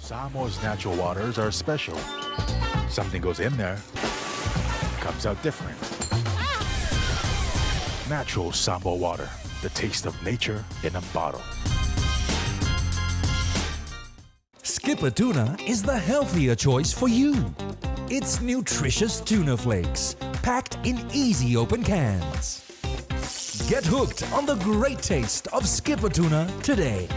Samoa's natural waters are special. Something goes in there, comes out different. Natural Samoa water, the taste of nature in a bottle. Skippa Tuna is the healthier choice for you. It's nutritious tuna flakes, packed in easy open cans. Get hooked on the great taste of Skippa Tuna today.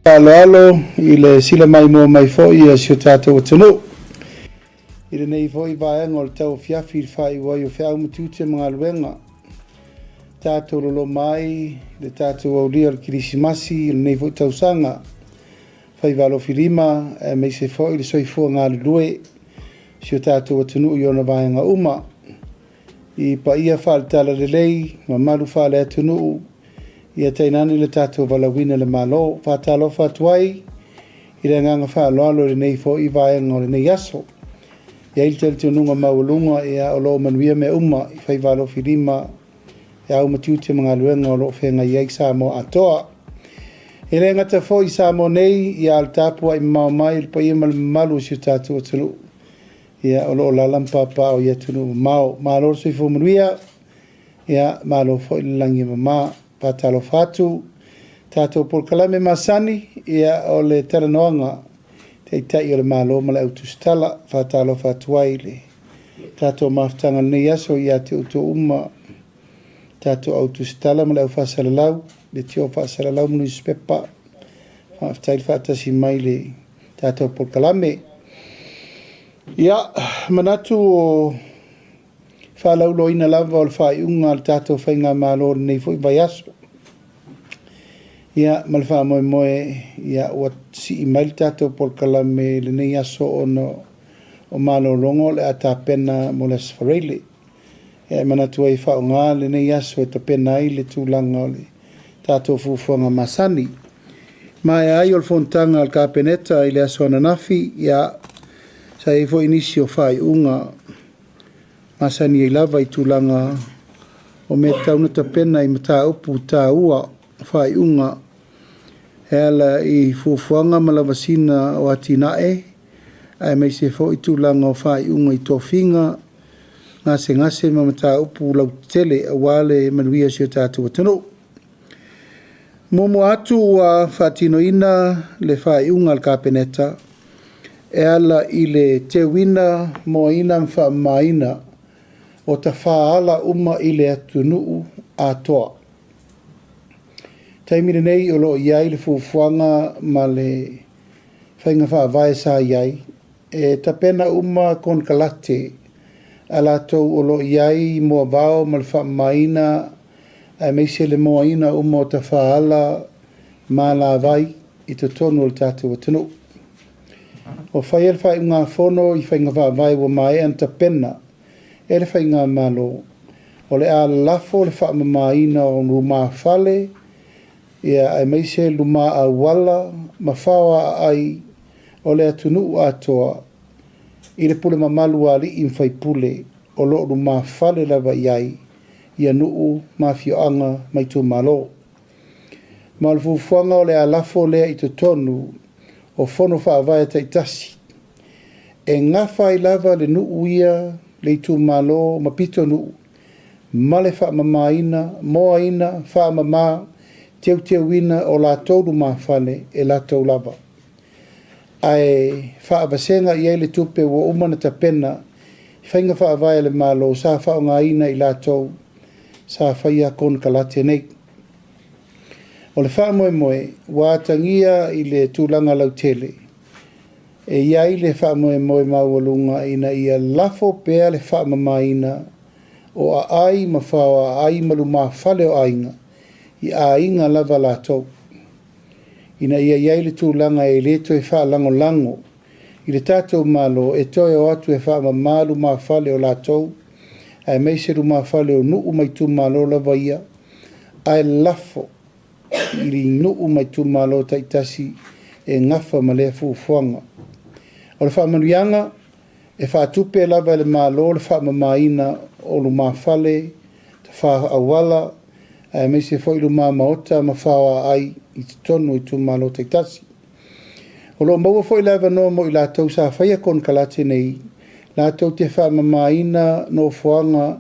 Faaaloalo i le sila maimoa mai foi a si o tatou atunuu. I lenei foi vaega o le tauafiafi i le faaiu ai o feau ma tiute ma galuega, tatou loloma ai le tatou aulia o le Kerisimasi i lenei foi tausaga faiva alofilima aemaise foi le soifua galulue o si o tatou atunuu i ona vaega uma. I paia faale-talalelei, mamalu faale-atunuu, ia tainane le tatou valaauina e le Malo. Faatalofa atu ai i le agaga faaaloalo i lenei foi vaega o lenei aso. E i ai le talitonuga maualuga, ia, o lo o manuia mea uma i faiva alofilima, e au ma tiute ma galuega o lo o feagai ai Samoa atoa. E le gata foi i Samoa nei, ia a o le tapuai mamao mai i le paia ma le mamalu o si o tatou atunuu. Ia, o lo o alaala ma papaaao i atunuu mamao. Malo le soifua manuia, ia, malo foi le lagi e mama. Faatalofa atu. Tatou polokalame masani, ia, o le talanoaga Taitai o le Malo ma le au tusitala. Faatalofa atu ai i le tatou mafutaga i lenei aso ia te outou uma, tatou au tusitala ma le au faasalalau, le tio faasalalau ma nusipepa. Faafetai le faatasi mai i le tatou polokalame. Ia, manatu o faalauiloaina lava o le faaiuga a le tatou Faigamalo i lenei foi vaiaso. Ia, ma le faamoemoe, ia, ua sii mai le tatou polokalame i lenei aso ona o malologa o le a tapena mo le Aso Faraile. Ia, e manatu ai e faaaoga lenei aso e tapena ai le tulaga o le tatou fuafuaga masani. Maea ai o le fonotaga a le Kapeneta i le aso ananafi, ia, sa i ai foi nisi o faaiuga masani ai lava i tulaga o mea e tatau ona tapena i mataupu taua o faaiuga e ala i fuafuaga ma lavasiga o atinae aemaise foi tulaga o faaiuga i tofiga, gasegase ma mataupu lautetele aua le manuia o si o tatou atunuu. Muamua atu ua faatinoina le faaiuga a le Kapeneta e ala i le teuina, moaina ma faamamaina o tafaala uma i le atunuu atoa. Taimi lenei o lo o i ai le fuafuaga ma le faiga faavae sa i ai, e tapena uma konekarate a latou o lo o i ai moavao ma le faamamaina aemaise le moaina uma o tafaala ma alavai i totonu o le tatou atunuu. Ua faia le faaiugafono i faiga faavae ua maea ona tapena e le Faigamalo, o le a lafo le faamamaina o lumafale ia aemaise luma auala ma fao aai o le atunuu atoa i le pule mamalu a alii ma faipule o lo o lumafale lava i ai ia nuu ma afioaga ma itumalo. Ma o le fuafuaga o le a lafo lea i totonu o fono faavae taitasi e gafa ai lava le nuu ia, le itumalo ma pitonuu ma le faamamaina, moaina, faamama, teuteuina o latou lumafale e latou lava. Ae faavasega i ai le tupe ua uma ona tapena i faiga faavae a le Malo sa faaaogaina i latou sa faia konekarate nei. O le faamoemoe ua atagia i le tulaga lautele, e i ai le faamoemoe maualuga ina ia lafo pea le faamamaina o aai ma faoaai ma lumafale o aiga i aiga lava latou, ina ia i ai le tulaga e le toe faalagolago i le tatou Malo e toe o atu e faamama lumafale o latou. aemaise lumafale o nuu ma itumalo lava ia, ae lafo i nuu ma itumalo taitasi e gafa ma lea fuafuaga. O le faamanuiaga, e faatupe lava e le Malo le faamamaina o lumafale, tafa auala, aemaise foi luma maota ma faoaai i totonu o itumalo taitasi. O lo o maua foi le avanoa mo i latou sa faia konekarate nei latou te faamamaina nofoaga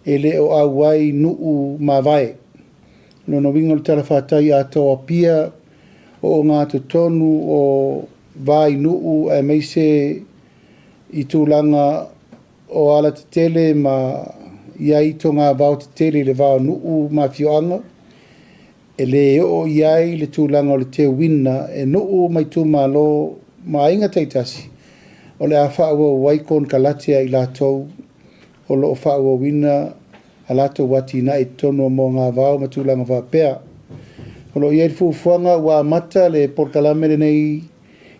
e le o auai nuu mavae. O lona uiga o le talafatai atoa o Apia, o ogatotonu o Vainuu aemaise i tulaga o alatetele ma i ai togavao tetele i le va o nuu ma afioaga, e le oo i ai le tulaga o le teuina e nuu ma itumalo ma aiga taitasi, o le a faaauau ai konekarate a i latou o lo o faaauauina a latou atinae i totonu o moagavao ma tulaga faapea. O lo o i ai le fuafuaga ua amata le polokalame lenei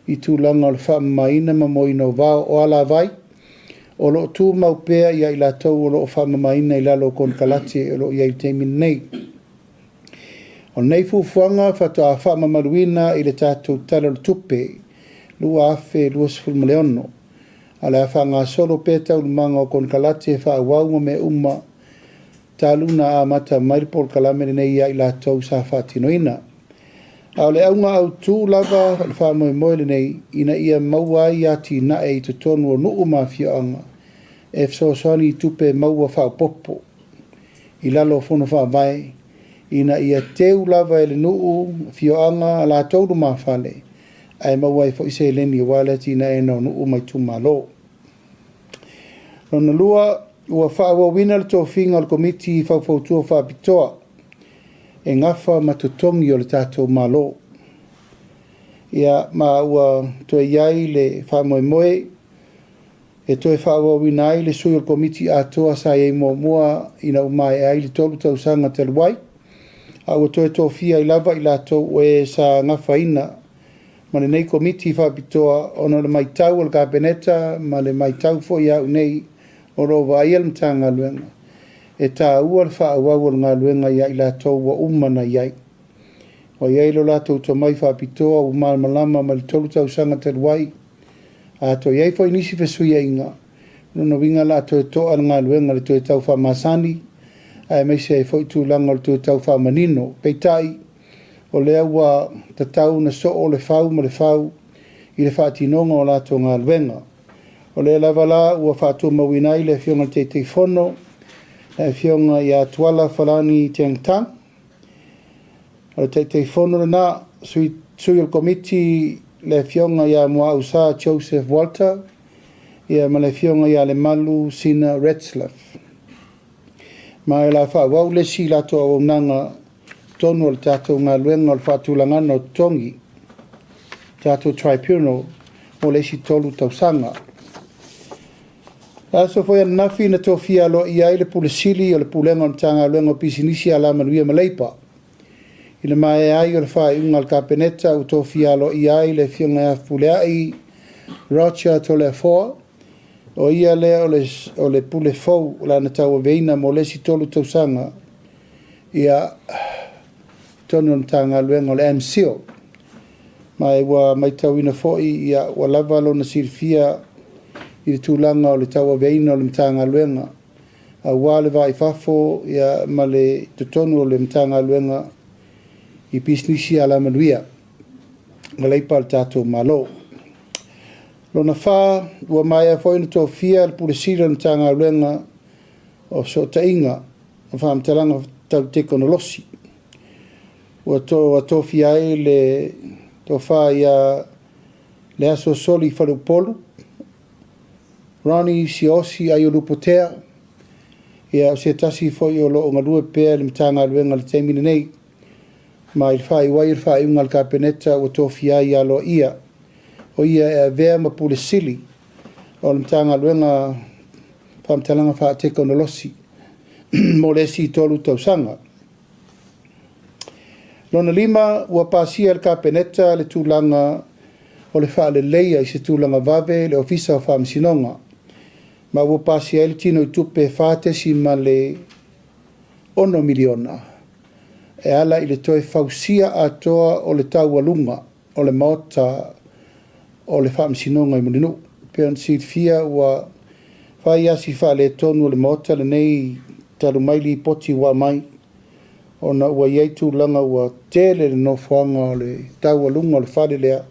i tulaga o le faamamaina ma moaina o vao o alavai, o lo o tumau pea ia i latou o lo o faamamaina i lalo o konekarate o lo o i ai i le taimi lenei. O lenei fuafuaga faatoa faamamaluina i le tatou Tala o le Tupe 2026, a o le a faagasolo pea taualumaga o konekarate e faaauau ma mea uma talu ona amata mai le polokalame lenei ia i latou sa faatinoina. A o le auga autu lava o le faamoemoe lenei ina ia maua ai atinae i totonu o nuu ma afioaga e fesoasoani i tupe maua faaopoopo i lalo o fono faavae ina ia teu lava e le nuu, afioaga, a latou lumafale ae maua ai foi seleni aua le atinaeina o nuu ma itumalo. Lona lua, ua faaauauina le tofiga o le Komiti Faufautua Faapitoa e gafa ma totogi o le tatou Malo. Ia, ma ua toe i ai le faamoemoe e toe faaauauina ai le sui o le Komiti atoa sa i ai muamua ina ua maea ai le 3 tausaga talu ai, a ua toe tofia ai lava i latou o e sa gafaina ma lenei Komiti Faapitoa ona o le matau a le Kapeneta ma le matau foi a au nei o lo o vaaia le Matagaluega, e taua le faaauau o le galuega ia i latou ua uma ona i ai. Ua i ai lo latou tomai faapitoa ua malamalama mai le 3 tausaga talu ai. A toe i ai foi nisi fesuiaiga, o lona uiga o le a toe toa le galuega i le toe tau faamasani, aemaise ai foi tulaga o le toe tau faamanino. Peitai, o lea ua tatau ona soo le fau ma le fau i le faatinoga o latou galuega. O lea lava la ua faatumauina ai le Afioga i le Taitaifono, le Afioga ia Tuala Falani Tiangtang. O le Taitaifono lena, sui o le Komiti le Afioga ia Muausā Joseph Walter, ia ma le Afioga ia Lemalu Sina Retzlaff. Ma o le a faaauau le isi latou auaunaga totonu o le tatou galuega o le faatulagaga o totogi, tatou tribunal, mo le isi 3 tausaga. Le aso foi ananafi na tofia aloaia ai le Pule Sili o le Pulega o le Matagaluega o Pisinisi Alamanuia ma Leipa. I le maea ai o le faaiuga a le Kapeneta ua tofia aloaia ai le Afioga ia Fepuleai Roger Toleafoa, o ia lea o le Pule fou o le a na tauaveina mo le isi 3 tausaga ia totonu o le Matagaluega o le MCIL. Ma ua matauina foi ia, ua lava lona silafia i le tulaga o le tauaveina o le Matagaluega aua le va i fafo ia, ma le totonu o le Matagaluega i pisinisi alamanuia ma leipa a le tatou Malo. Lona 4, ua maea foi ona tofia le Pule Sili o le Matagaluega o Fesootaiga ma Faamatalaga Tau Tekonolosi. Ua tofia ai le tofa ia Leaso Soli Faleupolu, Ronnie Siosi Aiolupotea, ia o se tasi foi o lo o galue pea i le Matagaluega i le taimi lenei. Ma i le faaiu ai o le faaiuga a le Kapeneta ua tofia ai aloaia, o ia e avea ma Pule Sili o le Matagaluega Faamatalaga Faatekonolosi mo le isi 3 tausaga. Lona 5, ua pasia e le Kapeneta le tulaga o le faaleleia i se tulaga vave le Ofisa o Faamasinoga. Ma ua pasia ai le tinoitupe e $4.6 miliona e ala i le toe fausia atoa o le taualuga o le Maota o le Faamasinoga i Mulinuu. E pei ona silafia ua fai asi faaletonu o le Maota lenei talu mai lipoti ua aumai ona ua i ai tulaga ua tele le nofoaga o le taualuga o le fale lea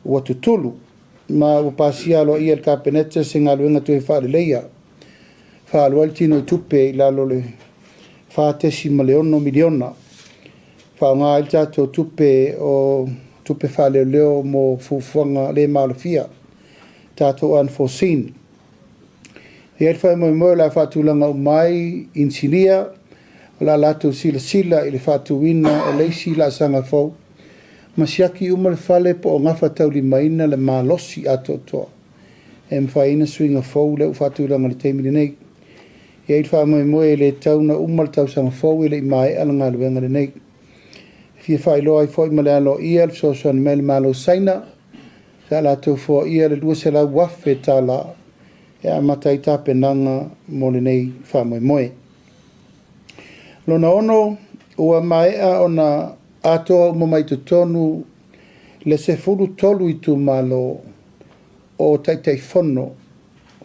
ua tutulu ma ua pasia aloaia e le Kapeneta se galuega toe faaleleia faaalu ai le tinoitupe i lalo o le $4.6 miliona faaaoga ai le tatou tupe o tupe faaleoleo mo fuafuaga le maalofia, tatou unforeseen. E i ai le faamoemoe o le a faatulaga uma ai inisinia o le a latou silasila i le faatuina o le isi laasaga fou ma siaki uma le fale po o gafataulimaina le malosi atoatoa e mafai ai ona suiga fou lea ua faatulaga i le taimi lenei. E i ai le faamoemoe e le tatau ona uma le tausaga fou e le i maea le galuega lenei. E fia faailoa ai foi ma le aloaia le fesoasoani mai a le Malo o Saina sa latou foaia le $200,000 e amata ai tapenaga mo lenei faamoemoe. Lona ono, ua maea ona atoa uma mai totonu le 13 itumalo o Taitaifono,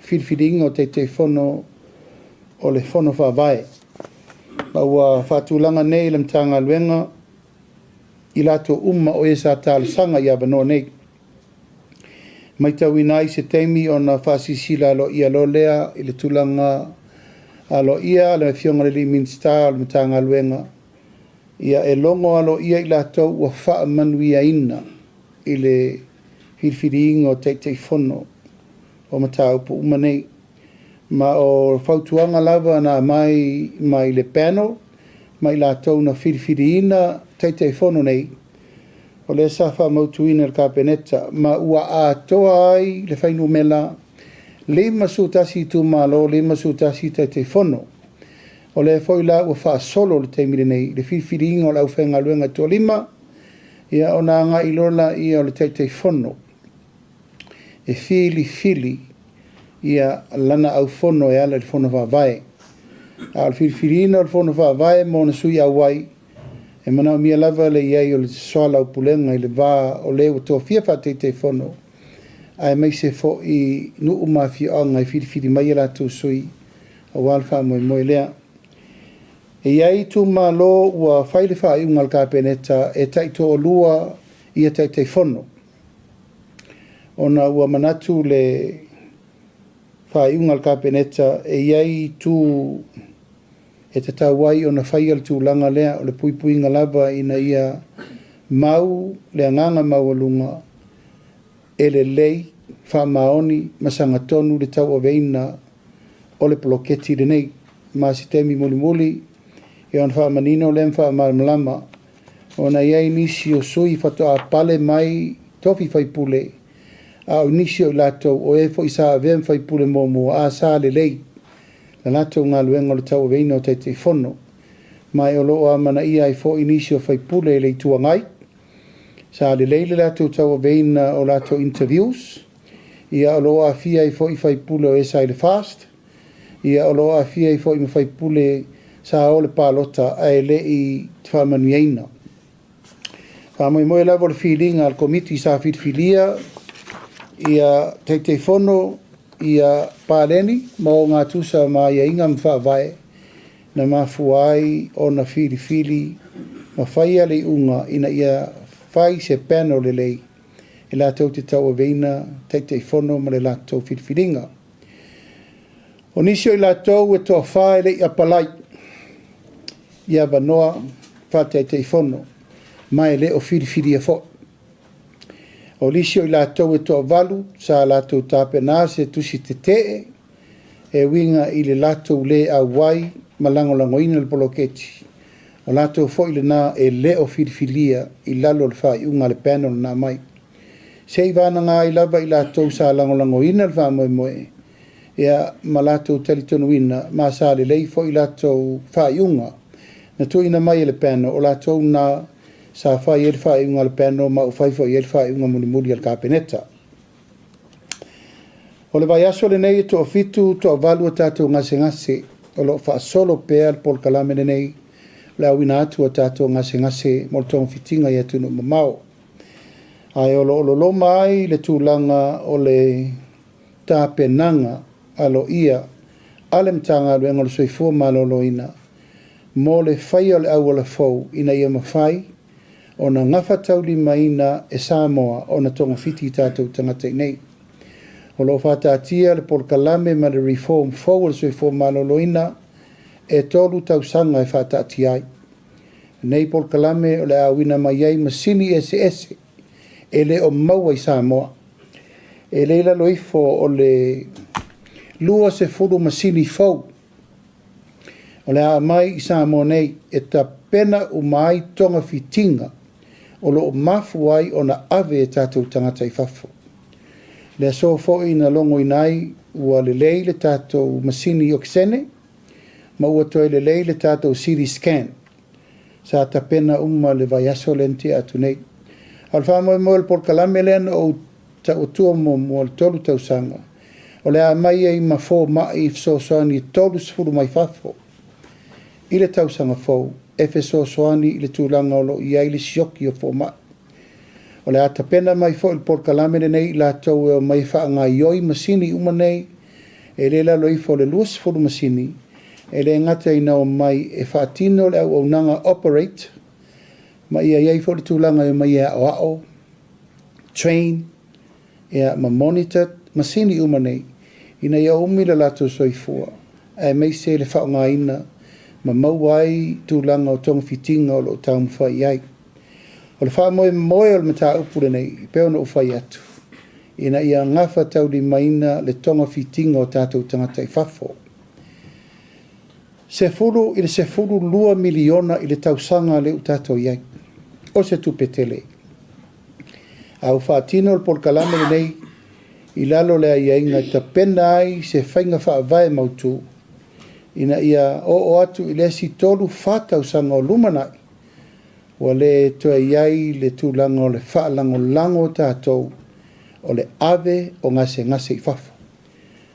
filifiliga o Taitaifono o le Fono Faavae, ma ua faatulaga nei le Matagaluega i latou uma o e sa talosaga i avanoa nei. Matauina ai se taimi ona faasilasila aloaia loa lea i le tulaga aloaia a le Afioga i le Minisita o le Matagaluega, ia e logo aloaia i latou ua faamanuiaina i le filifiliina o Taitaifono o mataupu uma nei. Ma o fautuaga lava na aumai mai le panel ma i latou na filifiliina Taitaifono nei, o lea sa faamautuina e le Kapeneta, ma ua atoa ai le fuainumera 51 itumalo, 51 Taitaifono. O lea foi la ua faasolo le taimi lenei le filifiliina o le aufaigaluega e toalima, ia ona agai loa lea o le Taitaifono e filifili ia lana aufono e ala i le Fono Faavae. A o le filifiliina o le Fono Faavae mo ona sui auai, e manaomia lava le i ai o le soalaupulega i le va o le ua tofia faa-Taitaifono, aemaise foi nuu ma afioaga e filifili mai a latou sui aua le faamoemoe lea. E i ai itumalo ua fai le faaiuga a le Kapeneta e taitoalua ia Taitaifono, ona ua manatu le faaiuga a le Kapeneta e i ai itu e tatau ai ona faia le tulaga lea o le puipuiga lava ina ia mau le agaga maualuga e lelei, faamaoni ma sagatonu le tauaveina o le poloketi lenei. Ma se taimi mulimuli ia ona faamanino lea ma faamalamalama ona e i ai nisi o sui faatoa pale mai tofi faipule, a o nisi o i latou o e foi sa avea ma faipule muamua a sa lelei la latou galuega o le tauaveina o Taitaifono. Ma o lo o amanaia ai foi nisi o faipule i le Itu Agai, sa lelei le latou tauaveina o latou interviews, ia o lo o aafia ai foi faipule o e sa i le FAST, ia o lo o aafia ai foi ma faipule sa o le palota ae le i faamanuiaina. Faamoemoe lava o le filiga a le Komiti sa filifilia ia Taitaifono ia paleni ma ogatusa ma aiaiga ma faavae na mafua ai ona filifili ma faia le iuga ina ia fai se panel lelei e latou te tauaveina Taitaifono ma le latou filifiliga. O nisi o i latou e toafa e le i apalai i avanoa faataitaifono ma e le o filifilia foi. O nisi o i latou e toavalu sa latou tapena se tusi tetee e uiga i le latou le auai ma lagolagoina le poloketi, o latou foi lena e le o filifilia i lalo o le faaiuga a le panel na aumai. Se i vanaga ai lava i latou sa lagolagoina le faamoemoe ia ma latou talitonuina ma sa lelei foi latou faaiuga na tuuina mai e le panel, o latou na sa fai ai le faaiuga a le panel ma ua fai foi i ai le faaiuga mulimuli a le Kapeneta. O le vaiaso lenei e toafitu, toavalu a tatou gasegase o lo o faasolo pea le polokalame lenei o le auina atu o tatou gasegase mo le togafitiga i atunuu mamao. Ae o lo o loloma ai le tulaga o le tapenaga aloaia a le Matagaluega o le Soifua Maloloina mo le faia o le auala fou ina ia mafai ona gafataulimaina e Samoa ona togafiti i tatou tagata i inei. O lo o faataatia le polokalame ma le reform fou o le soifua maloloina e 3 tausaga e faataatia ai. Lenei polokalame o le a auina mai ai masini eseese e le o maua i Samoa. E le i lalo ifo o le 20 masini fou o le a aumai i Samoa nei e tapena uma ai togafitiga o lo o mafua ai ona ave e tatou tagata i fafo. Le aso foi na logoina ai ua lelei le tatou masini okesene ma ua toe lelei le tatou CT scan sa tapena uma le vaiaso lea na tea atu nei. A o le faamoemoe o le polokalame lea na ou tauatua muamua le 3 tausaga, o le a aumai ai ma fomai fesoasoani e 30 mai fafo i le tausaga fou e fesoasoani i le tulaga o lo o i ai le sioki o fomai. O le a tapena mai foi le polokalame lenei i latou e omai e faagaoioi masini uma nei, e le lalo ifo o le 20 masini, e le gata ina omai e faatino le auaunaga operate, ma ia i ai foi le tulaga e omai e aoao, train, ia, ma monitor masini uma nei, ina ia umi le latou soifua, aemaise le faaaogaina ma maua ai tulaga o togafitiga o lo o taumafai i ai. O le faamoemoe o le mataupu lenei, e pei ona ou fai atu, ina ia gafataulimaina le togafitiga o tatou tagata i fafo. 10 i le 12 miliona i le tausaga lea ua tatou i ai. O se tupe tele. A ua faatino le polokalame lenei i lalo o le aiaiga e tapena ai se faiga faavae mautu ina ia oo atu i le isi 3 4 tausaga o lumanai, ua le toe i ai le tulaga o le faalagolago o tatou o le ave o gasegase i fafo.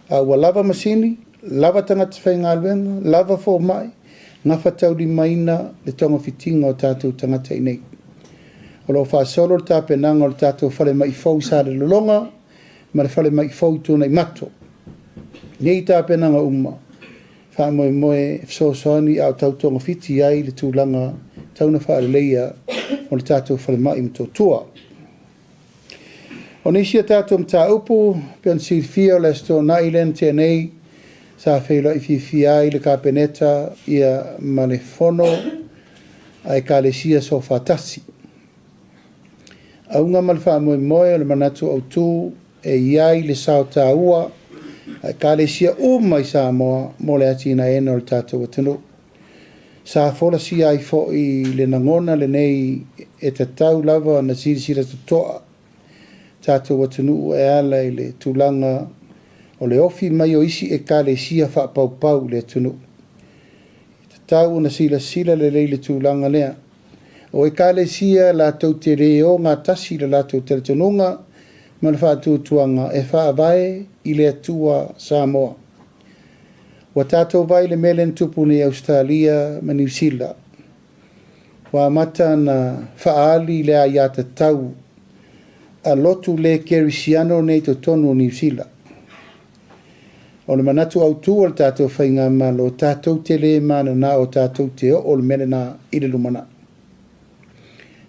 A ua lava masini, lava tagata faigaluega, lava fomai, gafataulimaina le togafitiga o tatou tagata i inei. O lo o faasolo le tapenaga o le tatou falemai fou i Salelologa ma le falemai fou i Tuanaimato. Nei tapenaga uma, faamoemoe e fesoasoani a o tau togafiti ai le tulaga tau na faaleleia o le tatou falemai i Motootua. O nisi o tatou mataupu, pei ona silafia o le Aso Toonai lea na tea nei, sa feiloai fiafia ai le Kapeneta ia ma le Fono a Ekalesia Soofaatasi. Auga ma le faamoemoe o le manatu autu e i ai le sao taua a Ekalesia uma i Samoa mo le atinaeina o le tatou atunuu. Sa folasia ai foi le lagona lenei e tatau lava ona silasila totoa tatou atunuu e ala i le tulaga o le ofi mai o isi ekalesia faapaupau i le atunuu. E tatau ona silasila lelei i le tulaga lea. O ekalesia latou te le ogatasi i le latou talitonuga ma le faatuatuaga e faavae i le Atua Samoa. Ua tatou vaai i le mea lea na tupu nei i Ausetalia ma Niu Sila. Ua amata ona faaali le aiatatau a lotu le kerisiano nei i totonu o Niu Sila. O le manatu autu o le tatou faigamalo, tatou te le mananao tatou te oo le mea lena i le lumanai.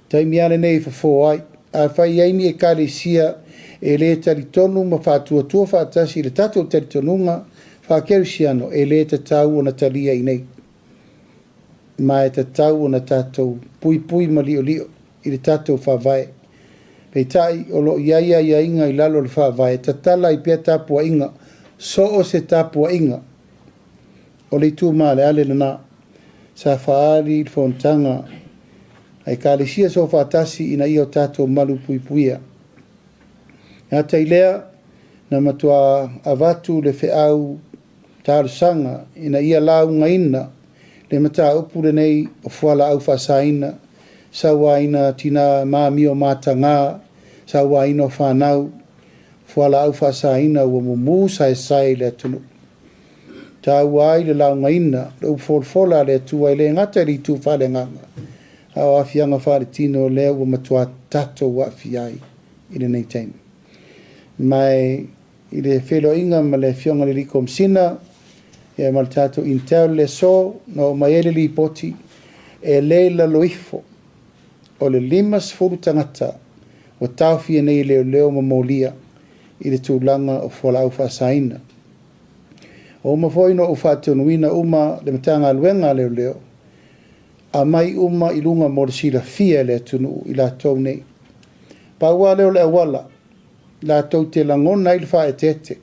Taimi lava lenei e fofo ai, afai e i ai ni ekalesia e le talitonu ma faatuatua faatasi i le tatou talitonuga faakerisiano, e le tatau ona talia i nei. Ma e tatau ona tatou puipui ma liolio i le tatou faavae. Peitai, o lo o i ai aiaiga i lalo o le faavae e tatala ai pea tapuaiga, so o se tapuaiga. O le itu maaleale lena sa faaali i le fonotaga a Ekalesia Soofaatasi ina ia o tatou malupuipuia. E ata i lea, na matua avatu le feau talosaga ina ia laugaina le mataupu lenei o fualaau faasaina, sauaina tinã ma amio mataga, sauaina o fanau. fualaau faasaina ua mumu saesae i le atunuu. E taua ai le laugaina le upu folafola a le Atua e le gata i le itu faaleagaga, a o aafiaga faaletino lea ua matua tatou aafia ai i lenei taimi. Ma i le feiloaiga ma le Afioga i le Alii Komesina ma le tatou Intel i le aso, na oo mai ai le lipoti, e le i lalo ifo o le 50 tagata ua taofia nei e leoleo ma molia i le tulaga o fualaau faasaina. Ua uma foi ona ou faatonuina uma le Matagaluega a Leoleo, aumai uma i luga mo le silafia e le atunuu i latou nei. Pau lava lea o le auala latou te lagona ai le faaeteete,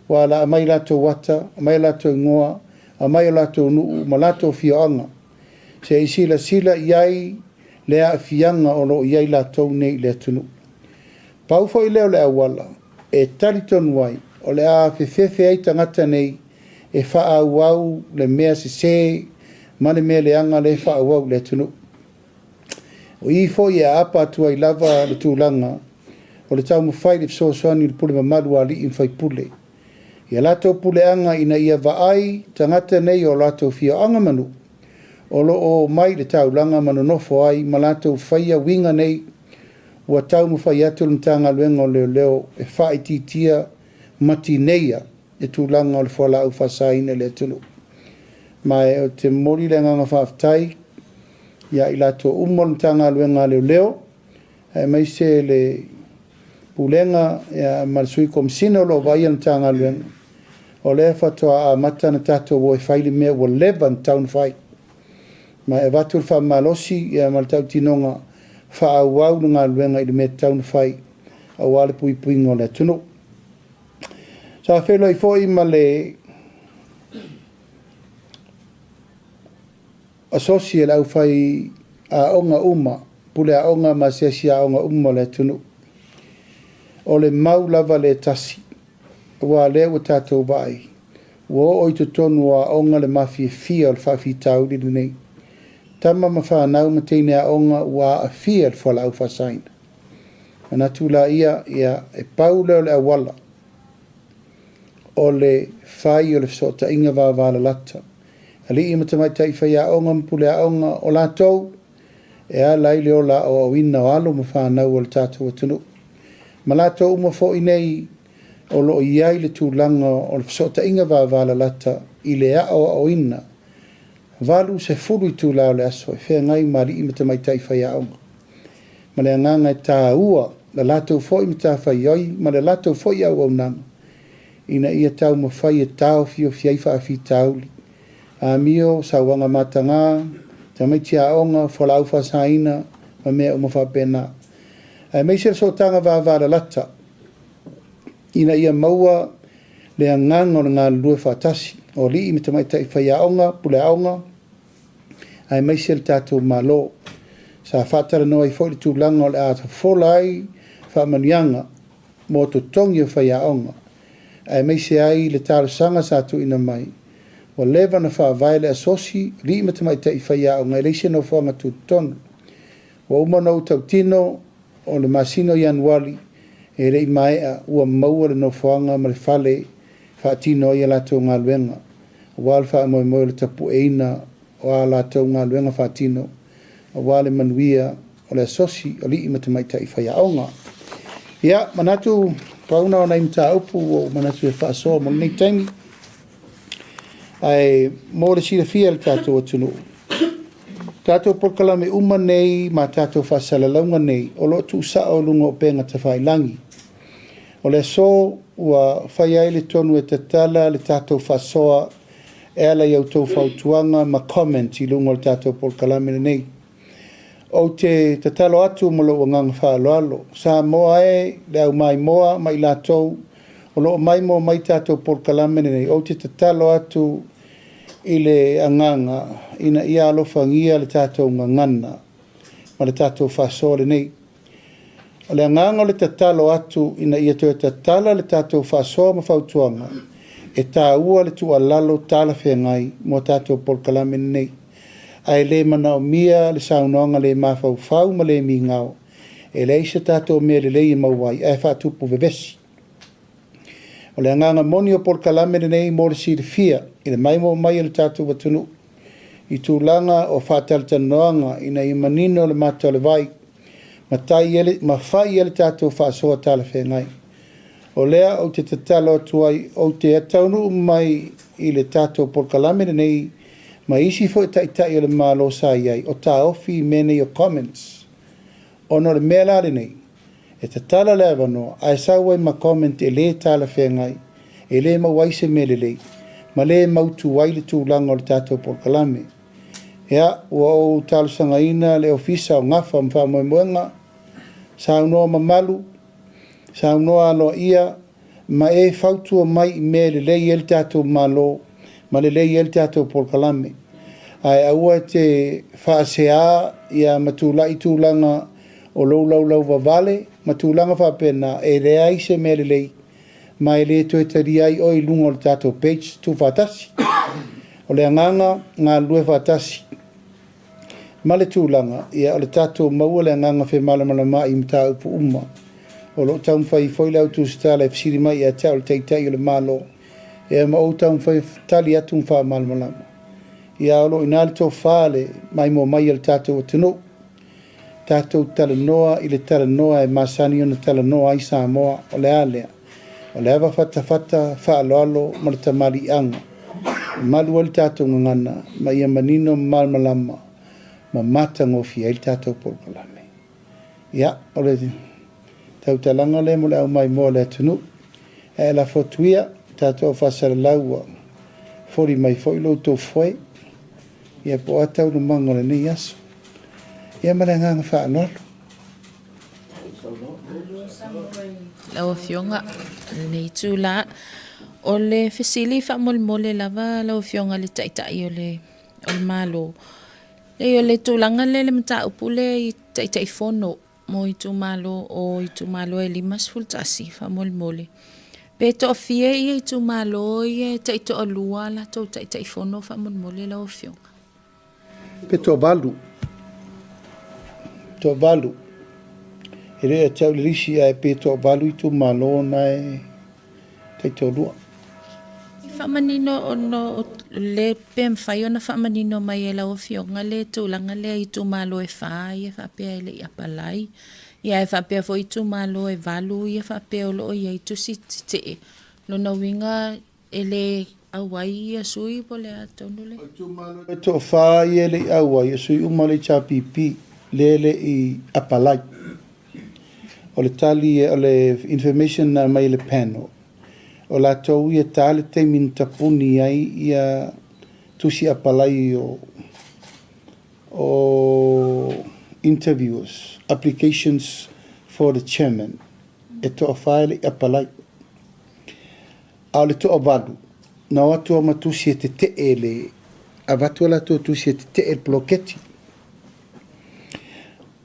aua o le a aumai latou ata, aumai o latou igoa, aumai o latou nuu ma latou afioaga, se i silasila i ai le aafiaga o lo o i ai latou nei i le atunuu. Pau foi lea o le auala e talitonu ai o le a fefefe ai tagata nei e faaauau le mea sese ma le mea leaga lea e faaauau i le atunuu. O i foi e aapa atu ai lava le tulaga o le taumafai i le fesoasoani i le pule mamalu a alii ma faipule i a latou puleaga ina ia vaai tagata nei o latou afioaga ma nuu o lo o omai i le taulaga ma nonofo ai ma latou faia uiga nei ua taumafai atu le Matagaluega o Leoleo e faaitiitia ma tineia le tulaga o le fualaau faasaina i le atunuu. Ma ou te momoli le agaga faafetai ia i latou uma o le Matagaluega a Leoleo, aemaise le Pulega ma le Sui Komesina o lo o vaaia le Matagaluega, o lea faatoa amata ona tatou o e fai le mea ua leva ona tatau ona fai. Ma e avatu le faamalosi ma le tautinoga, faaauau le galuega i le mea e tatau ona fai aua le puipuiga o le atunuu. Sa feiloai foi ma le asosi a le aufaiaoga uma, pule aoga ma asiasi aoga uma o le atunuu. O le mau lava lea e tasi, aua o lea ua tatou vaai, ua oo i totonu o aoga le mafiafia o le faafitauli lenei. Tama ma fanau ma teine aoga ua aafia i le fualaau faasaina. Manatu laia, ia, e pau lea o le auala o le fai o le fesootaiga vavalalata. Alii ma tamaitai faiaoga ma puleaoga, o latou e ala ai le ola aoaoina o alo ma fanau o le tatou atunuu. Ma latou uma foi nei o lo o i ai le tulaga o le fesootaiga vavalalata i le aoaoina 80 itula o le aso e feagai ma alii ma tamaitai faiaoga. Ma le agaga e taua la latou foi matafaioi ma le latou foi auaunaga ina ia taumafai e taofiofi ai faafitauli, amio, sauaga mataga, tamaiti aoga, fualaau faasaina ma mea uma faapena. Aemaise le sootaga vavalalata ina ia maua le agaga o le galulue faatasi o alii ma tamaitai faiaoga, puleaoga, aemaise le tatou Malo. Sa faatalanoa ai foi le tulaga o le a fofola ai faamanuiaga mo totogi o faiaoga, aemaise ai le talosaga sa tuuina mai, ua leva ona faavae le asosi alii ma tamaitai faiaoga e leai se nofoaga tutotonu. Ua uma ona ou tautino o le masina o Ianuari e le i maea ua maua le nofoaga ma le fale e faatino ai a latou galuega, aua le faamoemoe o le tapueina o a latou galuega faatino aua le manuia o le asosi alii ma tamaitai faiaoga. Ia, manatu pau na o nai mataupu ua ou manatu e faasoa mo lenei taimi. Ae mo le silafia e le tatou atunuu, tatou polokalame uma nei ma tatou faasalalauga nei o lo o tuusao i luga o upega tafailagi. O le aso ua fai ai le tonu e tatala le tatou faasoa e ala i a outou fautuaga ma comment i luga o le tatou polokalame lenei. Ou te tatalo atu ma lou agaga faaaloalo, Samoa e, le au maimoa ma i latou o lo o maimoa mai tatou polokalame lenei, ou te tatalo atu i le agaga ina ia alofagia le tatou gagana ma le tatou faasoa lenei. O le agaga o le tatalo atu ina ia toe tatala le tatou faasoa ma fautuaga, e taua le tuualalo talafeagai mo tatou polokalame lenei. Ae le manaomia le saunoaga le mafaufau ma le migao, e leai se tatou mea lelei e maua ai, ae faatupu vevesi. O le agaga moni o polokalame lenei mo le silafia i le maimoa mai a le tatou atunuu i tulaga o faatalatalanoaga ina ia manino le mata o le vai ma tai ai ma fai ai le tatou faasoa talafeagai. O lea ou te tatalo atu ai ou te taunuu mai i le tatou polokalame lenei ma isi foi taitai o le Malo sa i ai o taofi i mea nei o comments ona o le mea la lenei e tatala le avanoa ae sau ai ma comment e le talafeagai e le maua ai se mea lelei ma le mautu ai le tulaga o le tatou polokalame. Ia, ua ou talosagaina le Ofisa o Gafa ma Faamoemoega, saunoa mamalu, saunoa aloaia ma e fautua mai i mea e lelei ai le tatou Malo ma lelei ai le tatou polokalame. Ae aua e te faaseā ia ma tulai tulaga o lou laulau vavale ma tulaga faapena, e leai se mea lelei ma e le toe talia ai oe i luga o le tatou page tuufaatasi. O le agaga galulue faatasi ma le tulaga, ia o le tatou maua le agaga femalamalamaai i mataupu uma. O lo o taumafai foi le au tusitala e fesili mai ia te au le Taitai o le Malo, ia ma ou taumafai e tali atu ma faamalamalama. Ia o lo o i ina le tofa le maimoa mai a le tatou atunuu. Tatou talanoa i le talanoa e masani ona talanoa ai Samoa, o le a lea? O le ava fatafata, faaaloalo ma le tamaliiaga e malu ai le tatou gagana ma ia manino ma malamalama ma matagofie ai le tatou polokalame. Ia, o le tautalaga lea mo le aumaimoa o le atunuu. Ae lafo atu ia, tatou au faasalalau ua foli mai foi lo outou foe. Ia po o a taualumaga o lenei aso. Ia ma le agaga faaaloalo. Lau Afioga i lenei itula, o le fesili faamolemole lava lau Afioga i le Taitai o le Malo. Leai o le tulaga lea i le mataupu lea i Taitaifono mo itumalo o itumalo e 51 faamolemole. Pe toafia ia itumalo ia e taitoalua a latou Taitaifono faamolemole lau Afioga? Pe toavalu. Toavalu. E le ia te au le lisi ae pe toavalu itumalo na e taitoalua. E faamanino ona o le pe mafai ona faamanino mai e lau Afioga le tulaga lea i itumalo e fa ia faapea e le i apalai, ia ae faapea foi itumalo e valu ia faapea o lo o i ai tusi tetee. Lona uiga E le auai ia sui po o le a tonu le. O itumalo e toafa ia e le i auai, o sui uma o le HRPP lea e le i apalai. O le tali, o le information na aumai e le panel, o latou ia e ta le taimi na tapuni ai ia tusi apalai o o interviewers, applications for the chairman, e toafa e le i apalai. A o le toavalu, na o atu a ma tusi e tetee le, avatu a latou tusi e tetee le poloketi.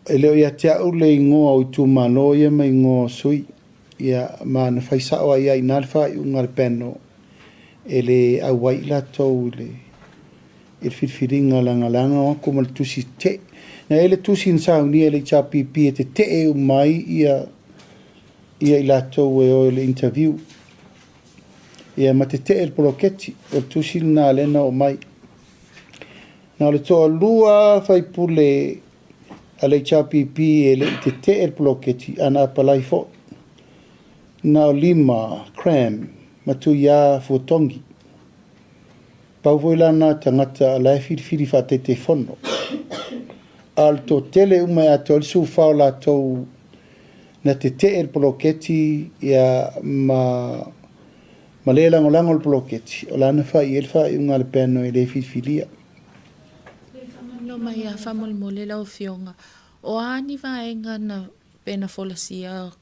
E le o ia te au le igoa o itumalo ia ma igoa o sui, ia, ma na fai sao ai lava i ina le faaiuga a le panel e le auai i latou i le, i le filifiliga leaga leaga o atu ma le tusi tetee. Na i ai le tusi na saunia e le HRPP e tetee uma ai ia, ia i latou e o i le interview. Ia ma tetee le poloketi, o le tusi lena lea na oo mai. Na o le toalua faipule a le HRPP e le i tetee le poloketi, a na apalai foi. Na o Lima, Cram, ma Tuiā Fuatongi. Pau foi la na tagata la e filifili faa-Taitaifono. A o le toatele uma e atoa ai le 14 o latou na tetee le poloketi ia ma ma le lagolago le poloketi, o la na fai i ai le faaiuga a le panel e le filifilia. Le faamanino mai lava faamolemole lau Afioga, o a ni vaega na pe na folasia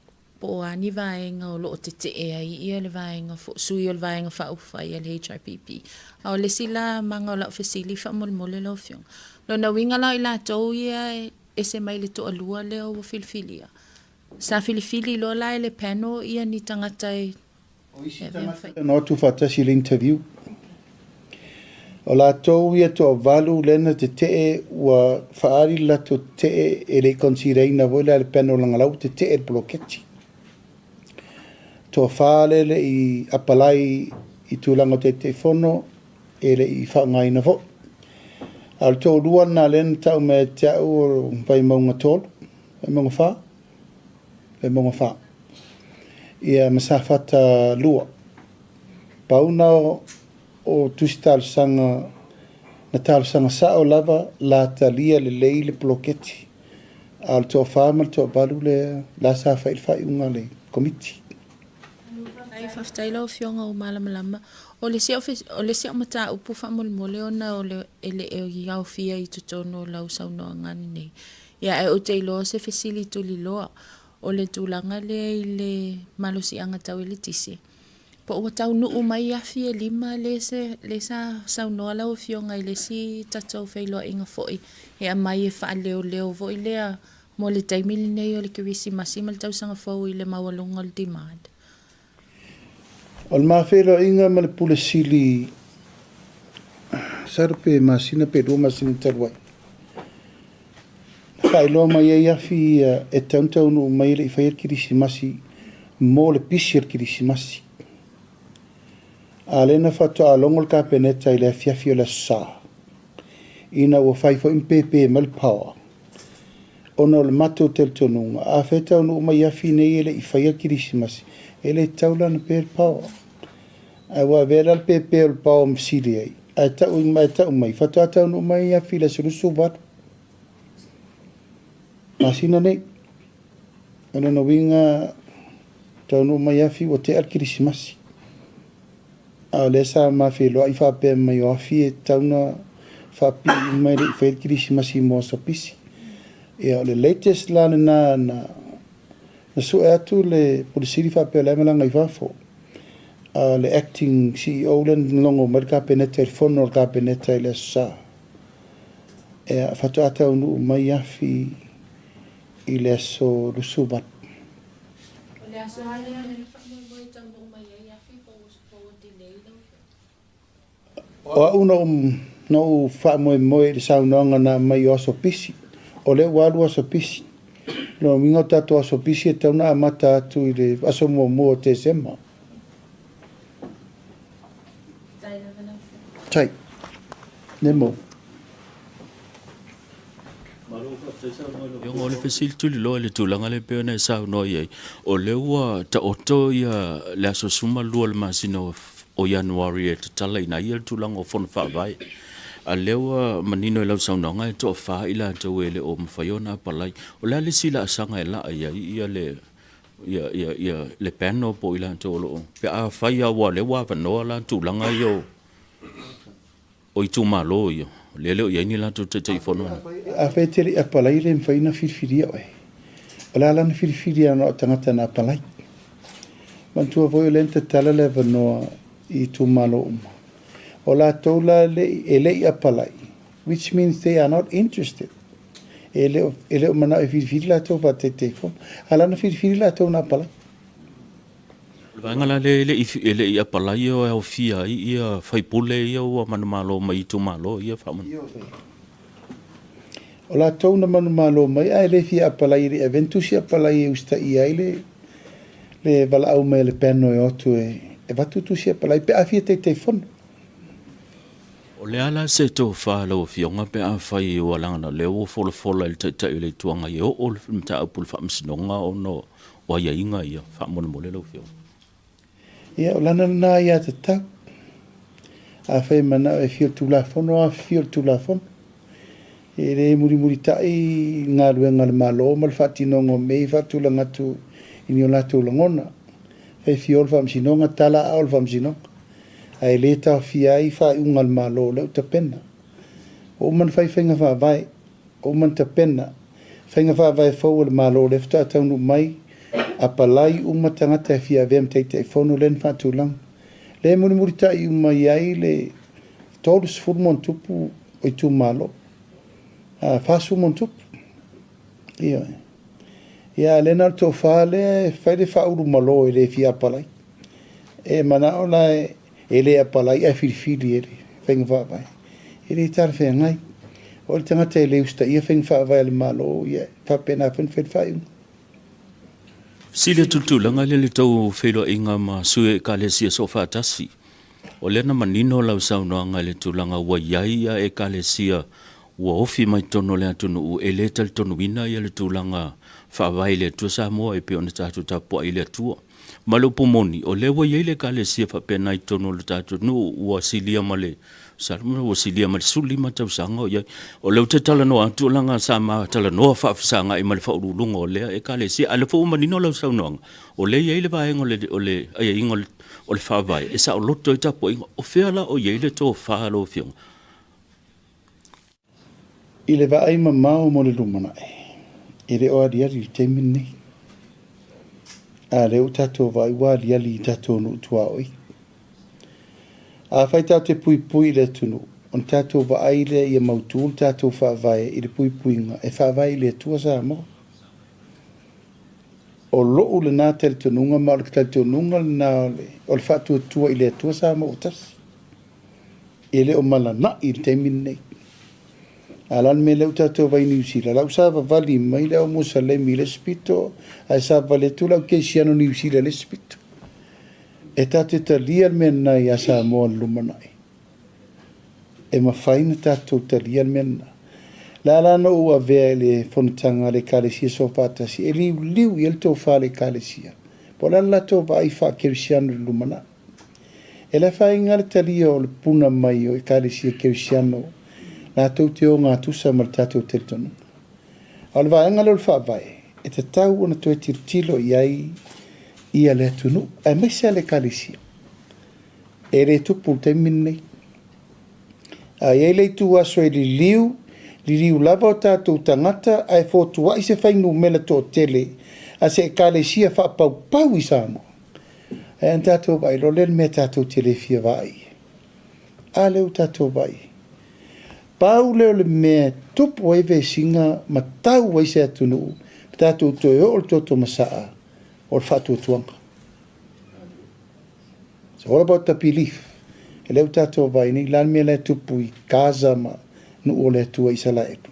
po o a ni vaega o lo o tetee ai ia le vaega sui o le Vaega Faaupufai a le HRPP. A o le isi la maga o lau fesili faamolemole lau Afioga, lona uiga la o i latou ia e ese mai le toalua lea ua filifilia, sa filifili loa la e le panel ia ni tagata e O isi tagata na o atu faatasi i le interview. O latou ia toavalu lea na tetee ua faaali le latou tetee e le i consider ina foi la e le panel leaga la ua tetee le poloketi. Toafa lea e le i apalai i tulaga o Taitaifono e le i faaaogaina foi. A o le toalua lena lea na tau mai ia te au o Vaimauga 3, Vaimauga 4, Vaimauga 4, ia ma Safata 2. Pau na o tusi talosaga na talosaga sao lava la talia lelei le poloketi. A o le toafa ma le toavalu lea la sa fai i le faaiuga a le Komiti. Faafetai, faafetai lau Afioga ua malamalama. O le isi o le isi au mataupu faamolemole ona o le e le i aofia i totonu o lau saunoaga lenei. Ia ae ou te iloa o se fesili tuliloa, o le tulaga lea i le malosiaga tau eletise, Po ua taunuu mai afi e lima le se le sa saunoa lau Afioga i le isi tatou feiloaiga foi e aumai e faaleoleo foi lea mo le taimi lenei o le Kerisimasi ma le tausaga fou i le maualuga o le demand. O le ma feiloaiga ma le Pule Sili masalo pe masina pe lua masina talu ai, na faailoa mai ai afi ia e tatau ona taunuu mai e le i faia le Kerisimasi mo le pisi o le Kerisimasi. A lea na faatoa logo le Kapeneta i le afiafi o le Aso Sa, ina ua fai foi ma pēpē mai le power, ona o le matou talitonuga, afai e taunuu mai afi nei e le i faia le Kerisimasi, e le tatau la ona pe le power. Ae ua avea la le pēpē o le power ma fesili ai, ae tau, ae tau mai, faatoa taunuu mai afi i le aso 28 masina nei. O lona uiga, taunuu mai afi ua tea le Kerisimasi. A o lea sa ma feiloai faapea mai o afi e tatau ona faapipii uma e le i faia le Kerisimasi mo aso pisi. Ia o le latest la lena na na sue atu le Pule Sili faapea o la e malaga i fafo. A o le acting CEO lea na logo mai le Kapeneta i le fono a le Kapeneta i le Aso Sa. Ia faatoa taunuu mai afi i le aso 28. O le aso lava lea le faamoemoe e taunuu mai ai afi po ua delay lau afioga? O au na ou, na ou faamoemoe i le saunoaga na aumai o aso pisi. O lea ua alu aso pisi. O lona uiga o tatou aso pisi e tatau ona amata atu i le aso muamua o Tesema. Tai. Nemo. Afioga o le fesili tuliloa i le tulaga lea pei ona e saunoa i ai, o lea ua taoto ia le aso 12 o le masina o Ianuari e tatalaina ai le tulaga o Fono Faavae. A lea ua manino i lau saunoaga e toafa i latou e le o mafai ona apalai. O le a le isi laasaga e laa i ai ia le ia ia ia le panel po o i latou o lo o pe afai lava aua o lea ua avanoa la tulaga ia o O itumalo ia, lea e le o i ai ni latou Taitaifono. Afai e te le i apalai e le mafai ona filifilia oe. O le a la ona filifilia na o tagata na apalai? Manatua foi o lea na tatala le avanoa i itumalo uma. O latou la e le i apalai, which means they are not interested. E le o, e le o manao e filifili latou faa-Taitaifono. A la ona filifili latou na apalai. O le vaega la lea e le i, e le i apalai e aofia ai ia faipule ia ua manumalo mai itumalo ia faamolemole. O latou na manumalo mai ae le fia apalai e le i avea ni tusi apalai e usitaia ai le, le valaau mai a le panel e o atu e avatu tusi apalai pe a fia Taitaifono. O le a la se tofa lau Afioga pe afai ua laga o lea ua folafola e le Taitai o le Itu Agai e oo le mataupu i le Faamasinoga ona o aiaiga ia faamolemole lau Afioga? Ia, o lana lena aiatatau. Afai e manao e fia o le Tulafono, afifio i le Tulafono. E le mulimulitai galuega a le Malo ma le faatinoga o mea ia e faatulaga atu i ni o latou lagona. Afai e fia o le Faamasinoga, tala aao le Faamasinoga. Ae le taofia ai faaiuga a le Malo o lea ua tapena. Ua uma ona fai faiga faavae, ua uma ona tapena faiga faavae fou a le Malo o lea faatoa taunuu mai, apalai uma tagata e fia avea ma Taitaifono lea na faatulaga. Lea e mulimulitai uma i ai le 30 ma ona tupu o itumalo, 40 ma ona tupu. Ioe. Ia, a o lea na o le tofa lea e fai le faaulumalo e le fia apalai. E manao la e le apalai ae filifili e le faiga faavae. E le talafeagai. O le tagata e le usitaia faiga faavae a le Malo, ia e faapena foi ona fai le faaiuga. Sili atu le tulaga lea i le tou feiloaiga ma sui o Ekalesia Soofaatasi. O lea na manino lau saunoaga i le tulaga ua i ai ia Ekalesia ua ofi mai totonu o le atunuu e le talitonuina ia le tulaga faavae i le Atua Samoa e pei ona tatou tapuai i le Atua. Ma le upu moni, o lea ua i ai le Ekalesia faapena i totonu o le tatou nuu ua silia ma le masalo ua silia ma le 15 tausaga o i ai. O lea ou te talanoa atu leaga sa ma talanoa faafesagai ma le faauluuluga o lea Ekalesia, a o lea foi ua manino lau saunoaga, o lea e i ai le vaega o le, o le aiaiga o le Faavae e saoloto ai tapuaiga. O fea la o i ai le tofa a lau Afioga? I le vaai mamao mo le lumanai, e le o aliali i le taimi lenei. A lea ua tatou vaai ua aliali i tatou nuu tuaoi. Afai tatou te puipui i le atunuu, ona tatou vaai lea ia mautu le tatou faavae i le puipuiga e faavae i le Atua Samoa. O lou lena talitonuga ma o le talitonuga lena o le faatuatua i le Atua Samoa ua tasi. E le o malanai i le taimi lenei. A o le a le mea lea ua tatou vaai i Niu Sila? La ua savavali mai le au Musalemi i le isi pito, ae savavali atu le au Kerisiano Niu Sila i le isi pito. E tatou te talia le mea lena ia Samoa i le lumanai. E mafai ona tatou talia le mea lena. Le a la na ou avea i le fonotaga a le Ekalesia Soofaatasi e liuliu i ai le tofa a le Ekalesia, po o le a le latou vaai faa-kerisiano i le lumanai. E le afaina le talia o le puna mai o Ekalesia Kerisiano latou te ogatusa ma le tatou talitonuga. A o le vaega lea o le Faavae, e tatau ona toe tilotilo i ai ia le atunuu, aemaise lava le Ekalesia. E le tupu i le taimi lenei. A i ai le ituaso e liliu, liliu lava o tatou tagata ae fotuai se fuainumera toatele a se Ekalesia faapaupau i Samoa. Ae ana tatou vaai loa lea i le mea tatou te le fia vaai i ai. A lea ua tatou vaai i ai. Pau lea o le mea e tupu ai vesiga ma tau ai se atunuu ma tatou toe oo i le toto masaa o le faatuatuaga. It's all about the belief. E lea ua tatou vaai nei, la le mea la e tupu i Gaza ma nuu o le Atua Isalaelu.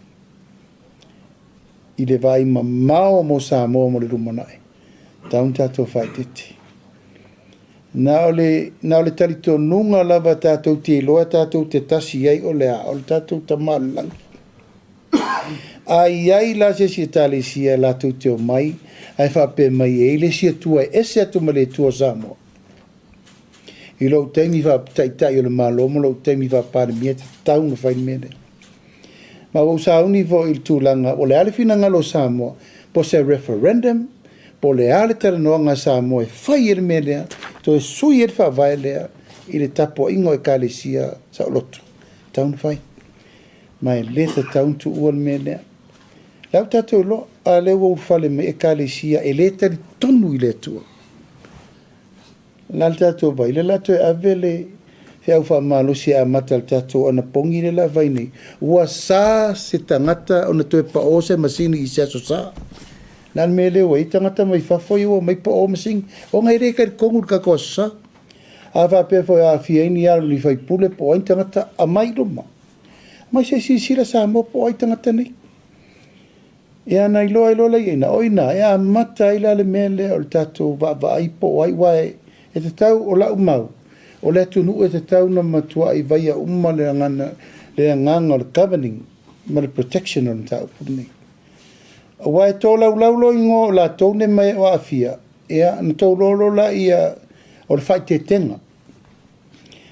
I le vaai mamao mo Samoa mo le lumanai, tau na tatou faaeteete. Na o le, na o le talitonuga lava tatou te iloa tatou te tasi ai o le a, o le tatou Tama o le Lagi. A i ai la se isi Ekalesia latou te omai ae faapea mai e i ai le isi Atua e ese atu ma le Atua o Samoa, i lou taimi faa-Taitai o le Malo ma lou taimi faa-Palemia, e tatau ona fai le mea lea. Ma ua ou sauni foi i le tulaga o le a le finagalo o Samoa, po o se referendum, po o le a le talanoaga a Samoa e fai ai le mea lea, toe sui ai le faavae lea i le tapuaiga o Ekalesia saoloto. E tatau ona fai. Ma e le tatau ona tuua le mea lea. La ua tatou iloa, a lea ua ulufale mai Ekalesia e le talitonu i le Atua. La le tatou vai, lea la toe ave le feau faamalosi e amata le tatou anapogi lea la fai nei. Ua sa se tagata ona toe pao se masini i se aso sa. La le mea lea ua i tagata mai fafo ia ua omai pao masini, ona e le talitonu i le tatou aso sa. A faapea foi o aafia ai ni alo ni faipule po o ai ni tagata, aumai i luma. Aumai se i silasila Samoa po o ai tagata nei. Ia ona iloa ai loa lea i ina, o ina e amata ai la le mea lea o le tatou vaavaai po o ai, aua e tatau, o lau mau, o le atunuu e tatau ona matuai vaia uma le agaga, le agaga o le governing ma le protection o le mataupu lenei. Aua e tolaulau loa igoa o latou nei mai o aafia, ia ona tauloa loa laia o le faaeteetega.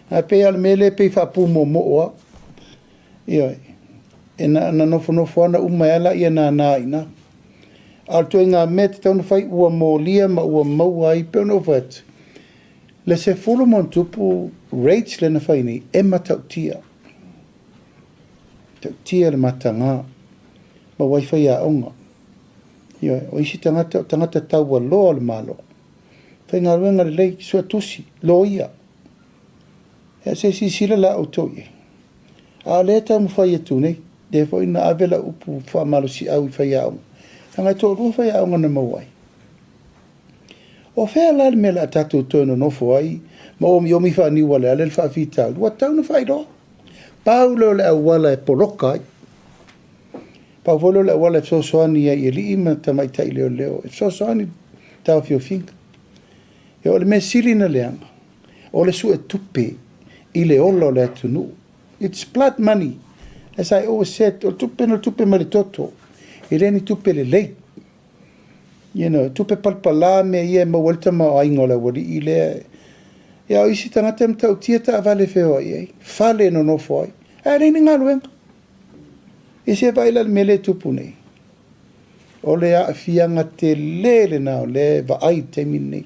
Ae pei lava o le mea lea e pei e faapumoomoo lava. Ioe. E na ona nofonofo lava ona uma ai lava lea nana i ina. A o le ituaiga mea e tatau ona fai, ua molia ma ua maua ai, pei ona ou fai atu, le 10+ raids lea na fai nei, e matautia. Matautia le mataga. Maua ai faiaoga. Ioe. O isi tagata, o tagata taualoa o le Malo. Faigaluega lelei, suetusi, loia. Ia se i silasila la outou i ai. A o lea e taumafai atu nei, lea foi na ave lau upu faamalosiau i faiaoga, leaga e toalua faiaoga na maua ai. O fea la le mea o le a tatou toe nonofo ai ma omiomi faaniualeale le faafitauli? Ua tatau ona faailoa. Pau lea o le auala e poloka ai. Pau foi lea o le auala e fesoasoani ai i alii ma tamaitai leoleo, e fesoasoani. taofiofiga. E o le mea sili na leaga, o le suetupe i le ola o le atunuu. It's blood money. As I always said, o le tupe na o le tupe mai le toto. E le ni tupe lelei. You know, tupe palapala mea ia e maua ai le tamaoaiga o le aualii lea. Ia, o isi tagata e matautia taavale e feoai ai, fale e nonofo ai, ae leai ni galuega. Ia se vaai la i le mea lea e tupu nei. O le aafiaga tele lena o lea e vaai i le taimi lenei.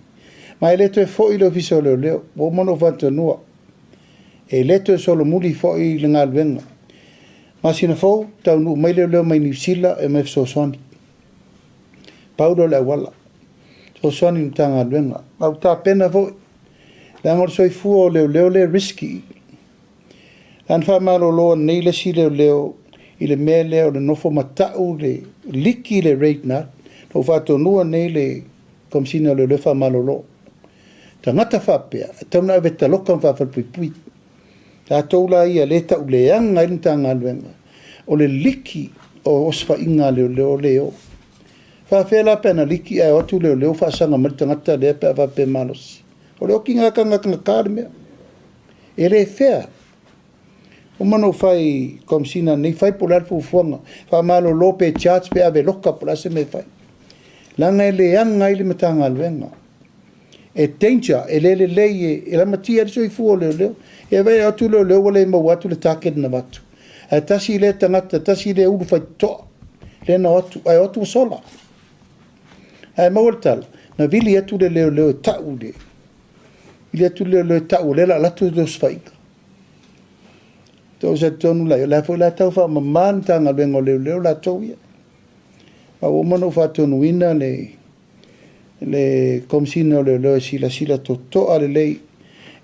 Ma e le toe foi le Ofisa o Leoleo, ua uma ona ou faatonuina. E le toe solomuli foi le galuega. Masina fou, taunuu mai leoleo mai Niu Sila e omai e fesoasoani. Pau lea o le auala. Fesoasoani i le Matagaluega. Ma ua tapena foi, leaga o le soifua o leoleo lea e risky. Na ona faamalolo ananei le isi leoleo i le mea lea o le nofo matau le liki le rate na ua faatonuina nei le Komesina o Leoleo faamalolo. Tagata faapea, e tatau ona ave taloka ma faafalepuipui. Tatou la ia lea e tau leaga ai le Matagaluega, o le liki o osofaiga a leoleo lea e o. Faafefea la pe ana liki ae o atu leoleo faasaga mai le tagata lea pe a faapea e malosi. O le okiga tagata le mea. E le fair. Uma ona ou fai i Komesina nei, fai po o le a le fuafuaga, faamalolo pe charge pe ave loka po o le a se mea e fai. Leaga e leaga ai le Matagaluega. E danger, e le lelei, e lamatia ai le soifua o leoleo. E vaai atu leoleo ua le maua atu le target na avatu. Ae tasi lea tagata, tasi lea ulu faitotoa lea na o atu, ae o atu ua sola. Ae maua le tala, na vili atu le leoleo e tau le, vili atu le leoleo e tau o lea o le a alu atu le osofaiga. Tou talitonu la, o lea foi la tau faamama le Matagaluega o Leoleo latou ia. Ma ua uma ona ou faatonuina le le Komesina o Leoleo e silasila totoa lelei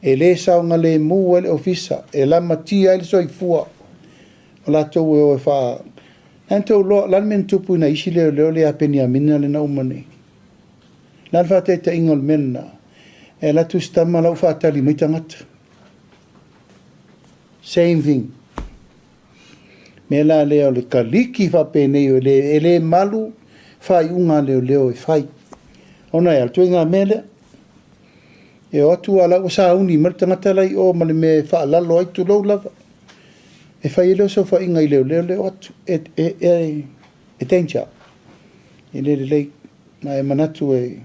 e le saogalemu ai le ofisa, e lamatia ai le soifua o latou e o e faa... Na tou iloa, o le a le mea na tupu i nai isi leoleo lea ia Peniamina lea na uma nei? O le a le faataitaiga o le mea lena? E alu atu si tama la ua faatali mai tagata. Same thing. Mea la lea o le kaliki faapenei e le, e le malu faaiuga a leoleo e fai. Ona e a, o le ituaiga mea lea. E o atu a la ua sauni mai le tagata la i o ma le mea e faalalo ai, tulou lava. E fai ai lea o saofaiga i leoleo lea e o atu. E, e, e, e danger. E le lelei. Ma e manatu e,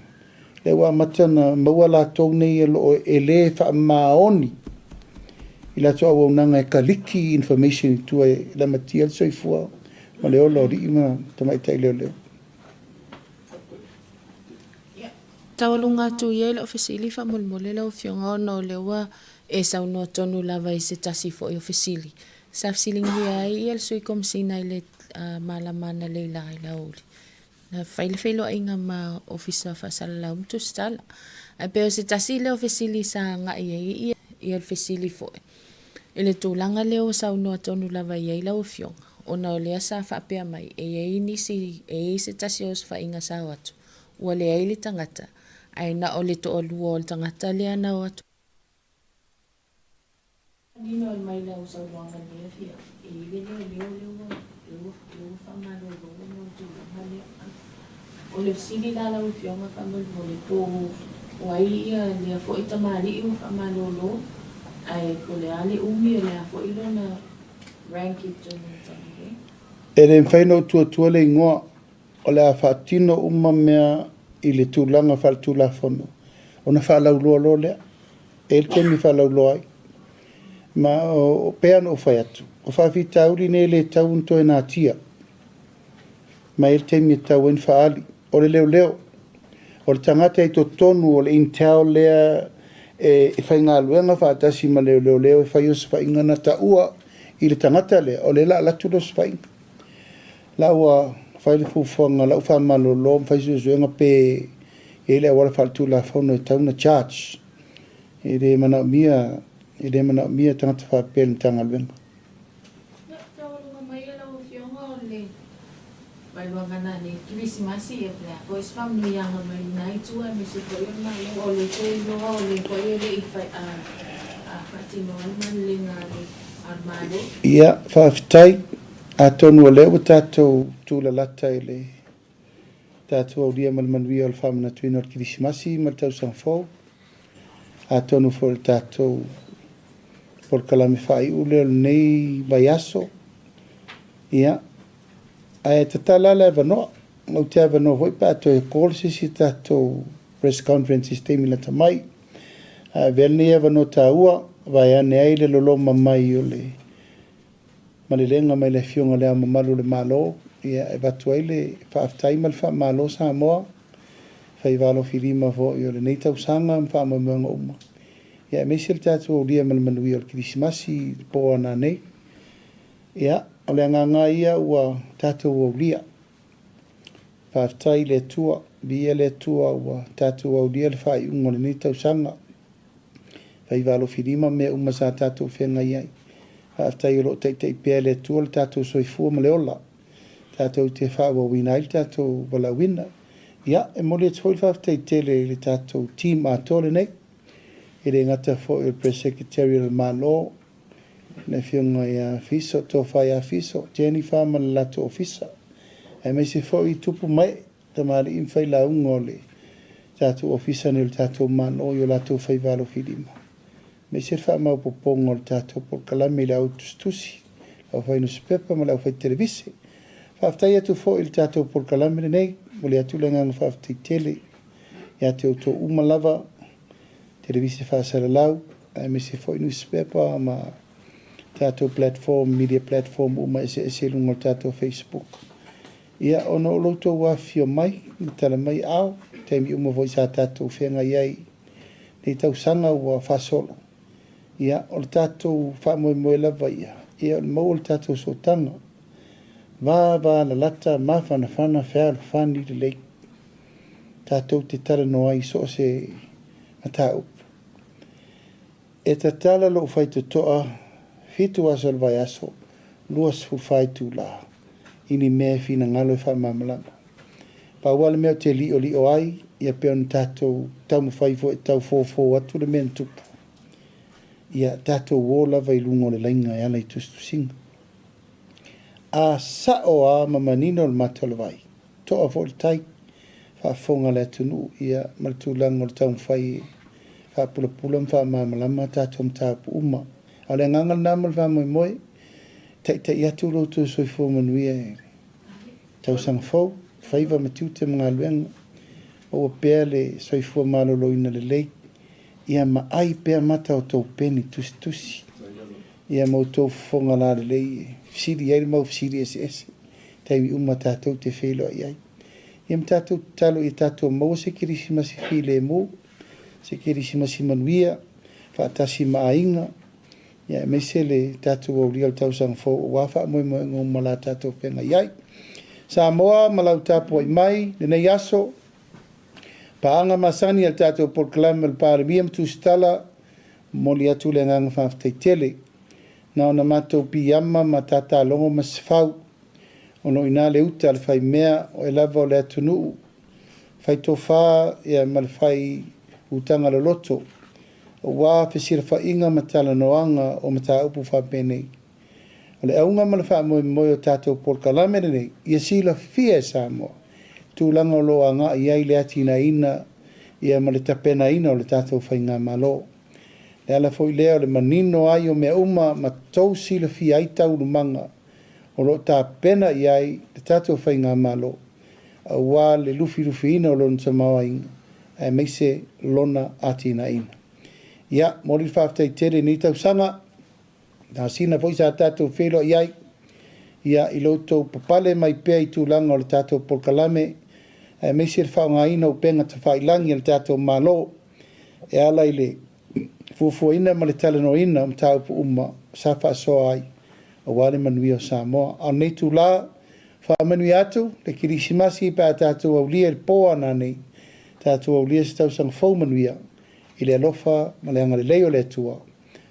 lea ua amata ona maua latou nei o lo o e le faamaoni i latou auaunaga e kaliki information i tua e lamatia le soifua ma le ola o alii ma tamaitai leoleo. Taualuga atu ia i lau fesili faamolemole lau Afioga ona o lea ua e saunoa tonu lava i se tasi foi o fesili sa fesiligia ai ia le Sui Komesina i le malama analeila i le aoauli. Na fai le feiloaiga ma Ofisa Faasalalau ma Tusitala. Ae pei o se tasi lea o fesili sa agai ai ia le fesili foi i le tulaga lea ua saunoa tonu lava i ai lau Afioga, ona o lea sa faapea mai e i ai nisi, e i ai se tasi o osofaiga sa o atu, ua leai le tagata, ae na o le toalua o le tagata lea na o atu. Manino mai lau saunoaga i lenei afiafi, e i ai le leoleo lea ua, lea ua, lea ua faamalolo ona o le tulaga lea. O le fesili la lau Afioga faamolemole, po o ai ia lea foi tamalii ua faamalolo, ae po o le a le umi o le a foi lona rank i totonu o le Matagaluega? E le mafai ona ou tuatua le igoa, o le a faatino uma mea i le tulaga faaletulafono ona faalauloa loa lea. E i ai le taimi e faalauloa ai. Ma o pei ona ou fai atu, o faafitauli nei e le tatau ona toe natia. Ma e i ai le taimi e tatau ai ona faaali. O le leoleo, o le tagata i totonu o le intel lea e faigaluega faatasi ma leoleo lea e fai osofaiga na taua i le tagata lea, o lea o le a alu atu le osofaiga. La ua fai le fuafuaga, la ua faamalolo ma fai suesuega pe i ai le auala faaletulafono e tatau ona charge. E le manaomia, e le manaomia tagata faapea i le Matagaluega. Ia, taualuga mai e lau Afioga o le vailuaga nanei Kerisimasi, ia po o le a foi se faamanuiaga mai lena itu aemaise foi o le Malo, o le toe iloa o le foi e le i fai, a, a faatinoa le malelega a le, a le Malo. Ia, faafetai. Atonu o lea ua tatou tulalata i le. Tatou aulia ma le manuia o le faamanatuina o le Kerisimasi ma le Tausaga Fou. Atonu foi o le tatou polokalame faaiu lea o lenei vaiaso. Ia, ae tatala le avanoa. Ou te avanoa foi pe a toe call se isi tatou press conference i se taimi lata mai. Ae avea lenei avanoa taua, vaeane ai le loloma mai o le malelega mai le Afioga i Le Ao Mamalu o le Malo, ia e avatu ai le faafetai ma le faamalo Samoa, faiva alofilima foi o lenei tausaga ma faamoemoega uma, ia aemaise le tatou aulia ma le manuia o le Kerisimasi i le po a nanei. Ia, o le agaga lava ia ua tatou aulia. Faafetai i le Atua, viia le Atua ua tatou aulia le faaiuga o lenei tausaga. Faiva alofilima mea uma sa tatou feagai ai. Faafetai o lo o taitai pea e le Atua lo tatou soifua ma le ola, tatou te faaauauina ai le tatou valaauina. Ia, e momoli atu foi le faafetai tele i le tatou team atoa lenei, e le gata foi o le Press Secretary o le Malo, le Afioga ia Fiso, Tofa ia Fiso, Jennifer ma le latou ofisa, aemaise foi tupu ma ee, tamalii ma failauga o le tatou ofisa nei o le tatou Malo i o latou faiva alofilima, aemaise le faamaopoopoga o le tatou polokalame i le au tusitusi, le aufai nusipepa ma le aufai televise. Faafetai atu foi i le tatou polokalame lenei, momoli atu le agaga faafetai tele ia te outou uma lava, televise faasalalau, aemaise foi nusipepa ma tatou platform, media platform uma eseese i luga o le tatou Facebook. Ia, ona o lo outou afifio mai ma tala mai ao, taimi uma foi sa tatou feagai ai nei tausaga ua faasolo. Ia, o le tatou faamoemoe lava ia, ia o le maua o le tatou sootaga. Va va lalata, mafanafana, fealofani lelei. Tatou te talanoa ai i so o se mataupu. E tatala lou faitotoa fitu aso o le vaiaso, 24 itula, i ni mea e finagalo e faamalamalama. Pau lava le mea ou te liolio ai, ia pei ona tatou taumafai foi e tau fofo atu le mea na tupu, ia tatou o lava i luga o le laina e ala i tusitusiga. A sao lava ma manino le mata o le vai, Toa foi le tai, faafofoga le atunuu, ia, ma le tulaga o le taumafai e faapulapula ma faamalamalama a tatou mataupu uma. A o le agaga lena mo le faamoemoe, taitai atu lo outou soifua manuia i le tausaga fou, faiva ma tiute ma galuega, maua pea le soifua maloloina lelei, ia ma ai pea mata o tou peni tusitusi, ia ma outou fofoga lalelei e fesili ai le mau fesili eseese. taimi uma tatou te feiloai ai. Ia ma tatou tatalo ia tatou maua se Kerisimasi filemu, se Kerisimasi manuia, faatasi ma aiga, ia aemaise le tatou aulia o le tausaga fou aua faamoemoega uma la tatou feagai ai. Samoa ma lau tapuai mai lenei aso, paaga masani a le tatou polokalame o le Palemia ma Tusitala, momoli atu le agaga faafetai tele. Na ona matou piiama ma tatalogo ma sefau, ona o i ina le uta a le faimea, o oe lava o le atunuu fai tofa ia ma le fai utaga loloto, aua fesilafaiga ma talanoaga o mataupu faapenei. O le auga ma le faamoemoe o tatou polokalame lenei, ia silafia e Samoa tulaga o lo o agai i ai le atinaeina ia ma le tapenaina o le tatou faigamalo. Le ala foi lea o le manino ai o mea uma ma tou silafia ai taualumaga o lo o tapena i ai le tatou Faigamalo aua le lufilufiina o lona tamaoaiga aemaise lona atinaeina. Ia, momoli le faafetai tele i lenei tausaga, masina foi sa tatou feiloai ai, ia, i lo outou papale mai pea i tulaga o le tatou polokalame aemaise le faaaogaina o upega tafailagi a le tatou Malo e ala i le fuafuaina ma le talanoaina o mataupu uma sa faasoa ai aua le manuia o Samoa. A o lenei itula, faamanuia atu le Kerisimasi pe a tatou aulia i le po a nanei, tatou aulia se tausaga fou manuia i le alofa ma le agalelei o le Atua.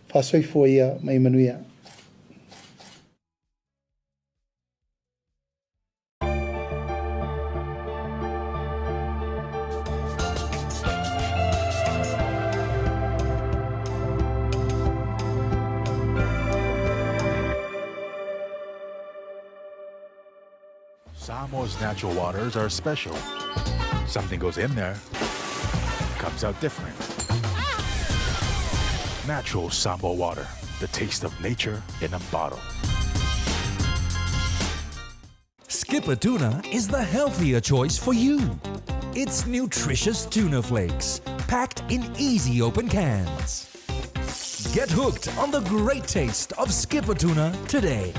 Faasoifua ia ma ia manuia. Samoa's natural waters are special. Something goes in there, comes out different. Natural Samoa water, the taste of nature in a bottle. Skipper Tuna is the healthier choice for you. It's nutritious tuna flakes, packed in easy open cans. Get hooked on the great taste of Skipper Tuna today.